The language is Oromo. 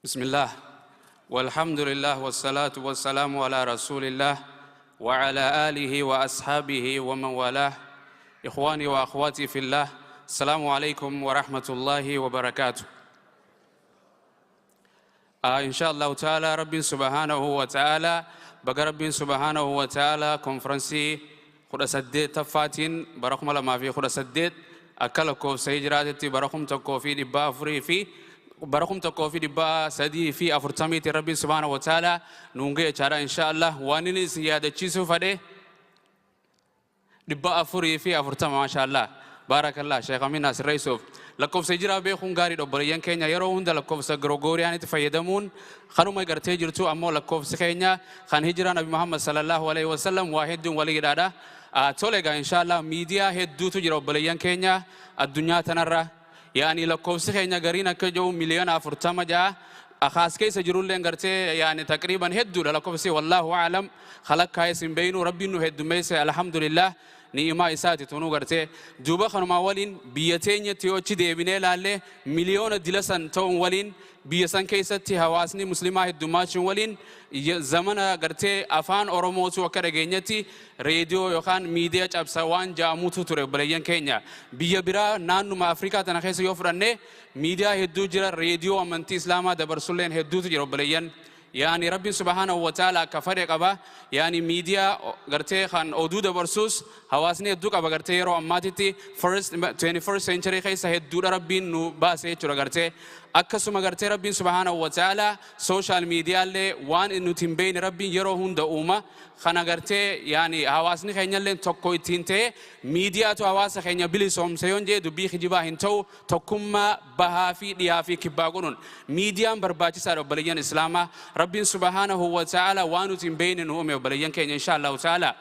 بسم الله والحمد لله والصلاة والسلام على رسول الله وعلى آله وأصحابه ومن والاه. إخواني وأخواتي في الله، السلام عليكم ورحمة الله وبركاته. إن شاء الله تعالى، رب سبحانه وتعالى baga رب سبحانه وتعالى konferansii 18ffaatiin bara 2018 akka lakkoofsa hijiraatitti bara 1400 fi bara 1340tti rabbiin سبحانه وتعالى nuun ga'e jechaadha. إن شاء الله waan inni isin yaadachiisuu fadhe 440. ما شاء الله، بارك الله. Sheekh Amin asirreessuuf lakkoofsa hijiraa beekuun gaarii. Obboleeyyan keenya, yeroo hunda lakkoofsa Gregoriyaanitti fayyadamuun kanuma gartee jirtu, ammoo lakkoofsi keenya kan hijiraa Nabi Muhammad صلى الله عليه وسلم waa hedduun walii hidhaadha. Tole egaa، إن شاء الله miidiyaa hedduutu jira, obboleeyyan keenya, addunyaa tanarra. Yaani lakkoofsi keenya gariin akka jiru 40 miliyoona ja'a. Akaas keessa jirulleen gartee yaani taqriiban hedduudha lakkoofsi. والله أعلم, khalakkaa isin beeynu. Rabbiin nu heddummeesse, الحمد لله, ni'imaa isaati tunuu gartee. Duuba kanumaa waliin biyya teenyatti yoo achi deebinee laallee, miliyoona dila san ta'uun waliin biyya san keessatti hawaasni muslimaa heddumaachuun waliin zamana gartee afaan Oromootu akka dhageenyatti reediyoo yookaan miidiyaa cabsa waan ja'amutu ture, obboleeyyan keenya. Biyya biraa naannuma Afrikaa tana keessa yoo fudhanne, miidiyaa hedduu jira, reediyoo amantii islaamaa dabarsulleen hedduutu jira, obboleeyyan. Yaani rabbiin سبحانه وتعالى akka fedhe qaba. Yaani miidiyaa gartee kan oduu dabarsus hawaasni hedduu qaba. Gartee yeroo ammaatitti first 21st century keessa hedduudha rabbiin nu baase jechuudha. Gartee akkasuma gartee rabbiin سبحانه وتعالى social miidiyaallee waan nuti hin beekne rabbiin yeroo hunda uuma. Kana gartee yaani hawaasni keenyallee tokko ittiin ta'e miidiyaatu hawaasa keenya bilisoomse yoon jee dubbii kijibaa hin ta'u. Tokkummaa bahaa fi dhiyaa fi kibbaa godhuun miidiyaan barbaachisaadha, obboleeyyan islaamaa. Rabbiin سبحانه وتعالى waan nuti hin beekne nu uume, obboleeyyan keenya, إن شاء الله تعالى.